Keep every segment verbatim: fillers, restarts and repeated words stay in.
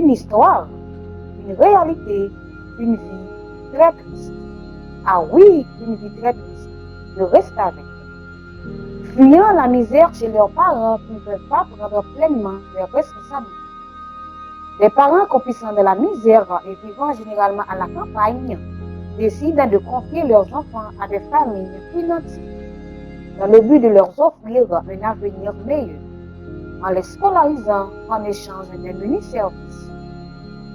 Une histoire, une réalité, une vie très triste. Ah oui, une vie très triste. Je reste avec elle. Fuyant la misère chez leurs parents qui ne peuvent pas prendre pleinement leurs responsabilités. Des parents croupissant dans la misère et vivant généralement à la campagne décident de confier leurs enfants à des familles plus nanties dans le but de leur offrir un avenir meilleur en les scolarisant en échange d'un menu service.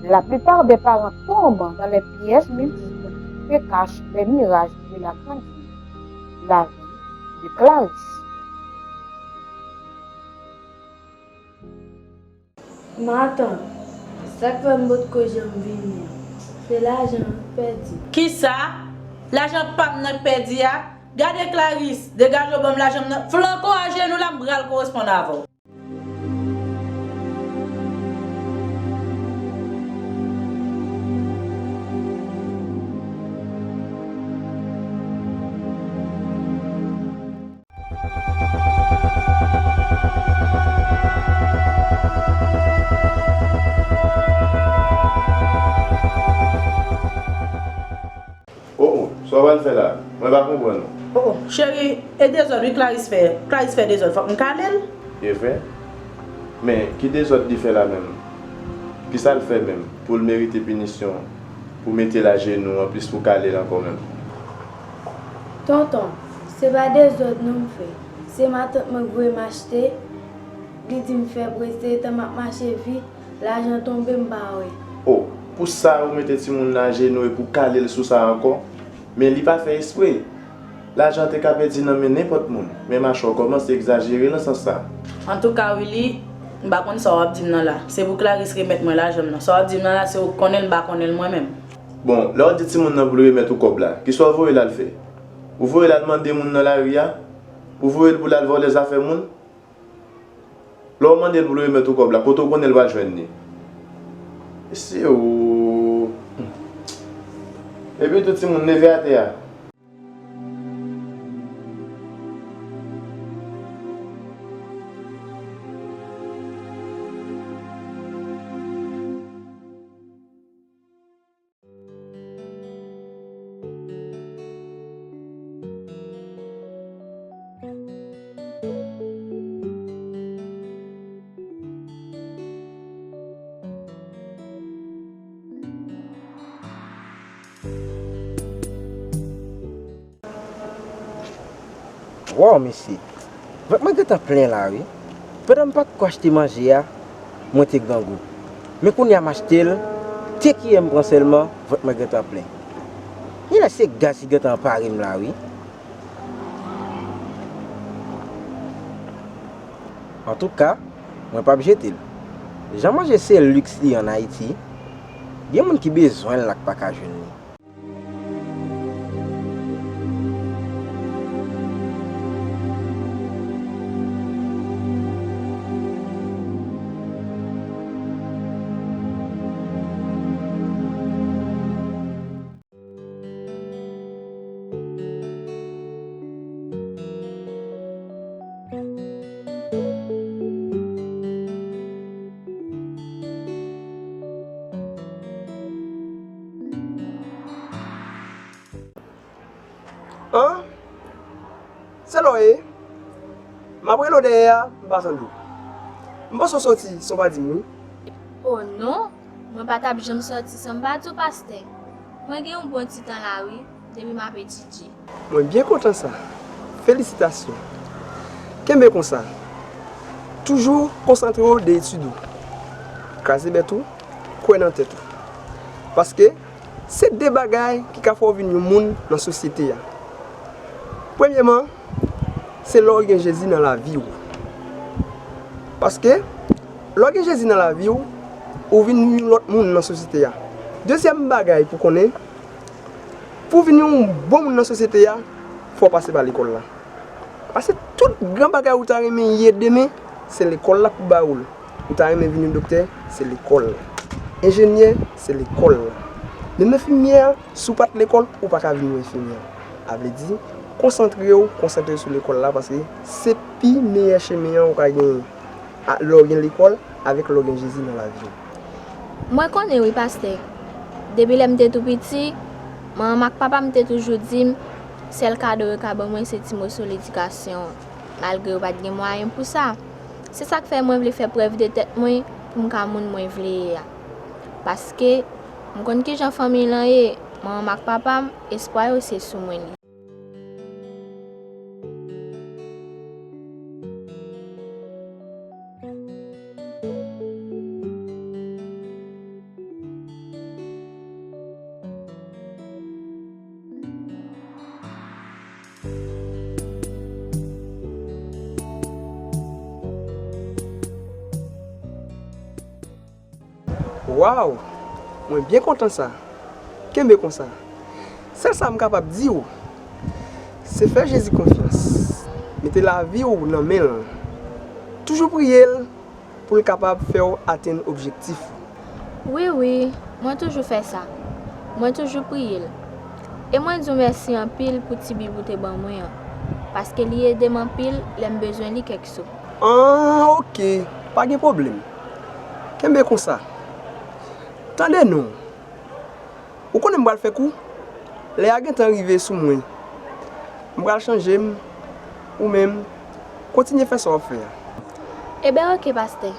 La plupart des parents tombent dans les pièges multiples que cachent les mirages de la grande ville, la vie de Clarisse. Matant, sa k fè m potko janm vini an, se lajan m pèdi. Kisa? Lajan pa m nan k pèdi a? Gade Clarisse, degaje w ban m lajan m nan. Flanke w ajenou la, m pral koresponn avè w. Oh, oh, sa w pral fè la? Mwen pa konprann ou. Oh, oh, cheri, e dezòd wi Clarisse fè. Clarisse fè dezòd, fòk m kale l. E vre? Men, ki dezòd li fè la menm? Kisa l fè menm pou l merite pinisyon, pou mete l ajenou, anplis pou kale l ankò menm? Tonton, se pa dezòd non m fè. Se matant mwen k voye m achte, li di m fè prese, etan m ap mache vit, lajan tonbe m pa wè. Oh, pou sa ou mete timoun nan ajenou epi w kale l sou sa ankò? Men li pa fè espre. Lajan an te ka pèdi nan men nenpòt moun, men machè w kòmanse egzajere nan sans sa. Antouka, Willy, m pa konn sa w ap di m nan la. Se pou Clarisse remèt mwen lajan m nan. Sa w ap di m nan la, se ou k konnen l, m pa konnen l mwen menm. Bon, lè w di timoun nan pou l remèt ou kòb la, kisa w voye l al fè? Ou voye l al mande moun nan lari a? Ou voye l pou l al vòlè zafè moun? Lè w mande l pou l remèt ou kòb la, kote w konnen l pral jwenn li? Mesye o! Epi tou timoun, leve atè a! Waw, mesye! Vant mwen gentan plen la, wi. Pandan m pa t ko achte manje a, mwen te grangou. Men kounye a m achte l, de kiyè m pran sèlman, vant mwen gentan plen. Genlè se gaz ki gentan anpare m la, wi. Antouka, mwen p ap jete l. Jan manje se liks li ann Ayiti, gen moun ki bezwen l la k pa ka jwenn li. An? Se la w ye? M ap rele w dèyè a, m pa tande w. M panse w soti san w pa di m wi. O non, mwen pa t ap janm sòti san m pa di w pastè. Mwen gen yon bon ti tan la wi, depi m ap etidye. Mwen byen kontan sa. Felisitasyon. Kenbe konsa. Toujou konsantre w de etid ou. Kraze bèt ou, kwè nan tèt ou. Paske se de bagay ki ka fè w vin yon moun nan sosyete a. Premyeman, se lè w gen Jezi nan lavi w. Paske lè w gen Jezi nan lavi w, ou vin yon lòt moun nan sosyete a. Dezyèm bagay pou konnen, pou w vin yon bon moun nan sosyete a, fò w pase pa lekòl la. Paske tout gran bagay ou ta renmen ye demen, se lekòl la pou ba ou l. Ou ta renmen vin yon doktè, se lekòl la. Enjenyè, se lekòl la. Menm enfimyè a, si w pa t lekòl, ou pa ka vin yon enfimyè. A vle di, konsantre w, konsantre w sou lekòl la, paske se pi meyè chemen an ou ka genyen. A, lè w gen lekòl, avèk lè w gen Jezi nan lavi w. Mwen konnen wi, pastè. Depi lè m te tou piti, manman m ak papa m te toujou di m, sèl kado yo ka ban mwen se ti moso ledikasyon an, malgre yo pa t gen mwayen pou sa. Se sa k fè mwen vle fè prèv de tèt mwen pou m ka moun mwen vle ye a. Paske, m konn kijan fanmi lan ye, manman m ak papa m, espwa yo se sou mwen li. Waw! Mwen byen kontan sa. Kenbe konsa. Sèl sa m kapab di w, se fè Jezi konfyans. Mete lavi w nan men l. Toujou priye l pou l kapab fè w atenn objektif ou. Wi, wi, mwen toujou fè sa. Mwen toujou priye l. E mwen di w mèsi anpil pou ti Bib ou te ban mwen an, paske li ede m anpil lè m bezwen li kèk sou. An, oke, pa gen pwoblèm. Kenbe konsa. Tande non. Ou konnen m pral fè kou? Lè a gentan rive sou mwen. M pral chanje m, ou menm, kontinye fè sa w ap fè a. Ebyen, oke, pastè.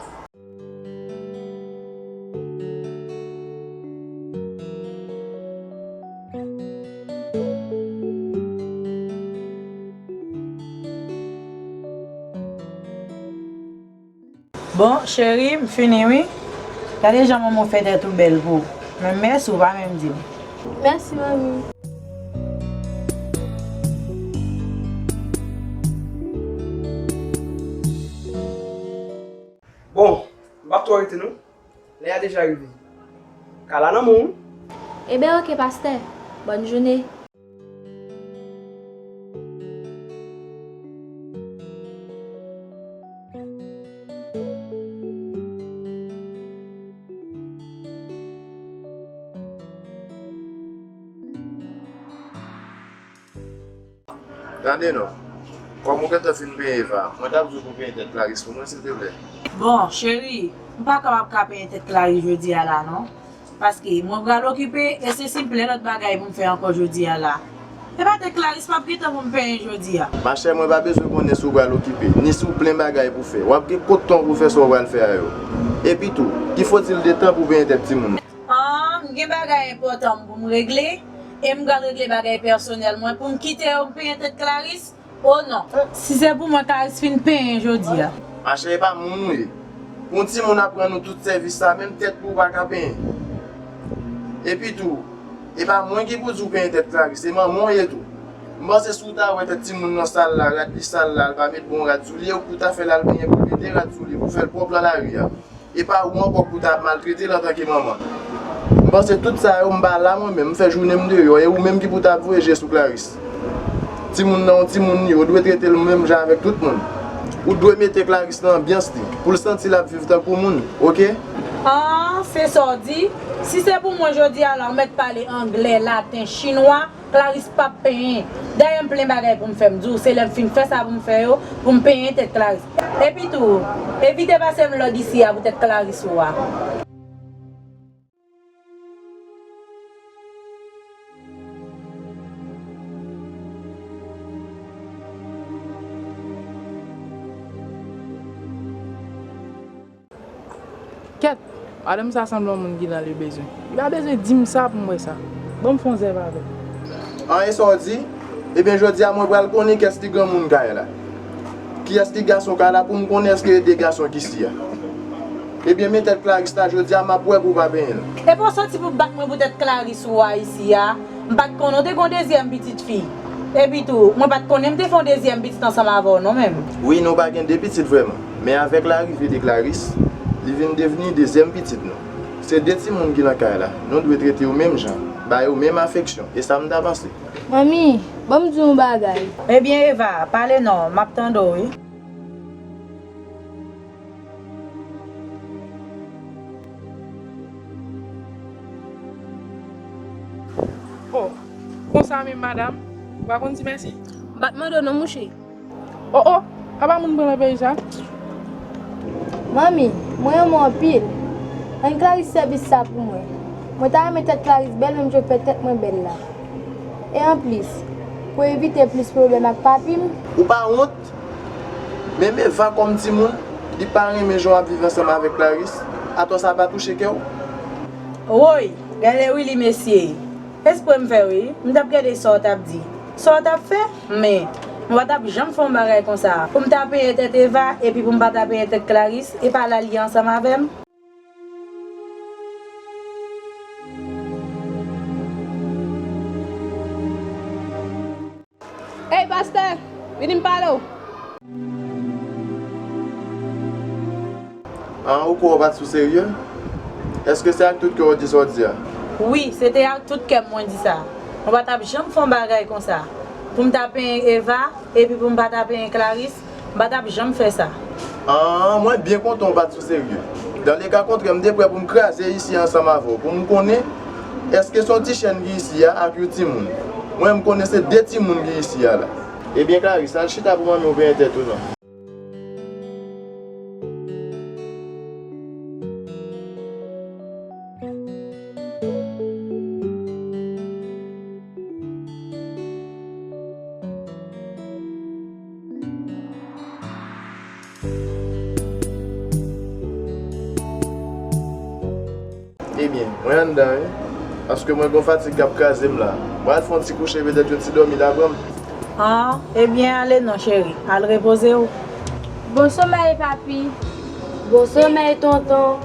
Bon, cheri, m fini wi. Gade jan manman w fè tèt ou bèl pou ou. Men mèsi, ou pa menm di m. Mèsi, manmi. Bon, m p ap twò rete non. Lè a deja rive. Kay la nan men w. Ebyen, oke, pastè. Bòn jounen. Tande non. Kòm ou gentan fin penyen Eva, mwen t ap di w pou penyen tèt Clarisse pou mwen, silteplè. Bon, cheri, m pa kapab ka penyen tèt Clarisse jodi a la, non. Paske mwen pral okipe, e se si m plen lòt bagay pou m fè ankò jodi a la. E pa tèt Clarisse m ap gentan pou m penyen jodi a. Machè, mwen pa bezwen konnen si w pral okipe, ni si w plen bagay pou fè. W ap gen kot tan pou fè sa w pral fè a yo. Epi tou, ki fodil de tan pou penyen tèt timoun nan? Ah, m gen bagay enpòtan pou m regle, e m pral regle bagay pèsonèl mwen pou m kite yo m penyen tèt Clarisse? O non. Si se pou mwen, Clarisse fin penyen jodi a. Machè, e pa moun ou ye. Pou yon timoun ap rann ou tout sèvis sa, menm tèt li w pa ka penyen. Epi tou, e pa mwen ki pou di w penyen tèt Clarisse, se manman w ye tou. M panse si w ta wè tèt timoun nan sal la, rad li sal la, l pa met bon rad sou li, e w pou ta fè l al penyen pou l mete rad sou li, pou fè l pwòp nan lari a. E pa ou ankò pou ta ap maltrete l antanke manman. M panse tout sa yo, m pa la mwen menm, m fè jounen m deyò, e ou menm ki pou ta ap voye je sou Clarisse. Timoun nan yon timoun li ye, ou dwe trete l menm jan avèk tout moun. Ou dwe mete Clarisse nan anbyans li, pou l santi l ap viv tankou moun, oke? Ah, se sa w di? Si se pou mwen jodi a la, ou mèt pale anglè, laten, chinwa, Clarisse p ap penyen. Dayè m plen bagay pou m fè, m di w, se lè m fin fè sa pou m fè yo, pou m penyen tèt Clarisse. Epi tou, evite pase m lòd isi a pou tèt Clarisse ou a. Kèt, madanm sa sanble yon moun ki nan le bezwen. Li pa bezwen di m sa pou m wè sa. Ban m fè yon zèv avè l. An, e sa w di? Ebyen, jodi a mwen pral konnen kiyès ki granmoun kay la. Kiyès ki gason kay la pou m konnen èske e de gason ki isi a. Ebyen, men tèt Clarisse la jodi a, m ap wè pou w pa penyen l. Epi w soti pou bat mwen pou tèt Clarisse ou a isi a. M pa t konnen w te gen yon dezyèm pitit fi. Epi tou, mwen pa t konnen m te fè yon dezyèm pitit ansanm avè w non menm. Wi, nou pa gen de pitit vrèman. Men avèk larive de Clarisse, li vin devni dezyèm pitit nou. Se de timoun ki nan kay la. Nou dwe trete yo menm jan, ba yo menm afeksyon. E sa m ta panse. Manmi, ban m di w yon bagay. Ebyen, Eva, pale non, m ap tande w wi. Oh, konsa menm, madanm, ou pa konn di mèsi? M pa t mande w non, mouche. Oh, oh, apa moun pran nan peyi sa? Manmi, mwen renmen w anpil. Rann Clarisse sèvis sa pou mwen. Mwen ta renmen tèt Clarisse bèl menm jan w fè tèt mwen bèl la. E anplis, pou evite plis pwoblèm ak papi m. Ou pa wont? Menm Eva kòm timoun, li pa renmen jan w ap viv ansanm avèk Clarisse. Atò sa pa touche kè w? Woy, gade Willy mesye. Espre m fè wi, m t ap gade sa w t ap di. Sa w t ap fè? Men, mwen pa t ap janm fè yon bagay konsa. Pou m ta penyen tèt Eva, epi pou m pa ta penyen tèt Clarisse, e pa la l ye ansanm avè m? Ey, pastè, vini m pale w. An, ou kwè w pa t sou serye? Èske se ak tout kè w di sa w di a? Wi, se te ak tout kè m mwen di sa. Mwen pa t ap janm fè yon bagay konsa. Pou m ta penyen Eva, epi pou m pa ta penyen Clarisse, m pa t ap janm fè sa. An, mwen byen kontan w pa t sou serye. Dans le cas contraire, m te prè pou m kraze isi a ansanm avè w, pou m konnen èske se yon ti chèn ki isi a ak yon timoun. Mwen, m konnen se de timoun ki isi a la. Ebyen, Clarisse, al chita pou manmi w penyen tèt ou non. Ebyen, mwen anndan wi, paske mwen gon fatig k ap kraze m la. Mwen al fè yon ti kouche, petèt yon ti dòmi la pran m. An, ebyen, ale non, cheri, al repoze w. Bon somèy, papi. Bon somèy, tonton.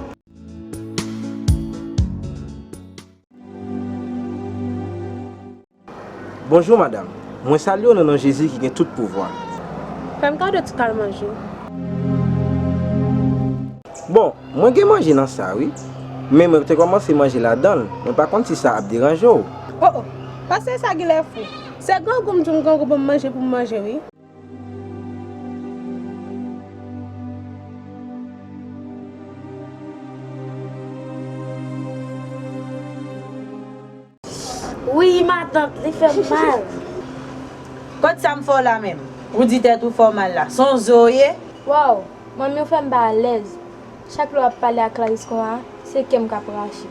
Bonjou, madanm. Mwen salye w nan non Jezi ki gen tout pouvwa. Fè m kado ti kal manje. Bon, mwen gen manje nan sa, wi. Men mwen te kòmanse manje ladan l. Mwen pa konn si sa ap deranje w. O, o, pastè sa genlè fou. Se grangou m di m grangou ban m manje pou m manje, wi. Wi, matant, li fè m mal. Kot sa m fè w la menm? Ou di tèt ou fè w mal la. Se yon zo w ye? Waw, manmi w fè m pa alèz. Chak lè w ap pale ak Clarisse konsa, se kè m k ap rache.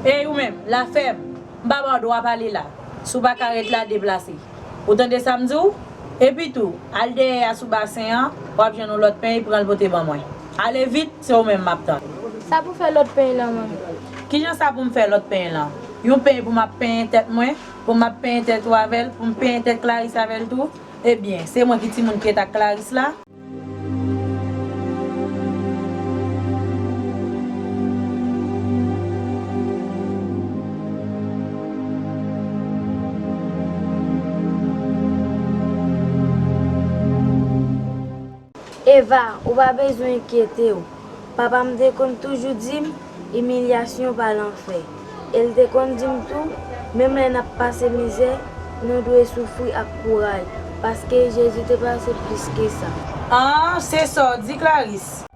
Ey, ou menm, Lafèm, m pa ba w dwa pale la. Si w pa ka ret la, deplase. Ou tande sa m di w? Epi tou, al dèyè a sou basen an, w ap jwenn yon lòt peny, pran l pote ban mwen. Ale vit, se ou menm m ap tann. Sa pou fè lòt peny lan, manmi? Kijan sa pou m fè lòt peny lan? Yon peny pou m ap penyen tèt mwen, pou m ap penyen tèt ou avè l, pou m penyen tèt Clarisse avè l tou? Ebyen, se mwen ki timoun ki ret ak Clarisse la? Eva, ou pa bezwen enkyete w. Papa m te konn toujou di m, imilyasyon pa lanfè. E l te konn di m tou, menm lè n ap pase mizè, nou dwe soufri ak kouraj, paske Jezi te pase plis ke sa. An, se sa w di, Clarisse.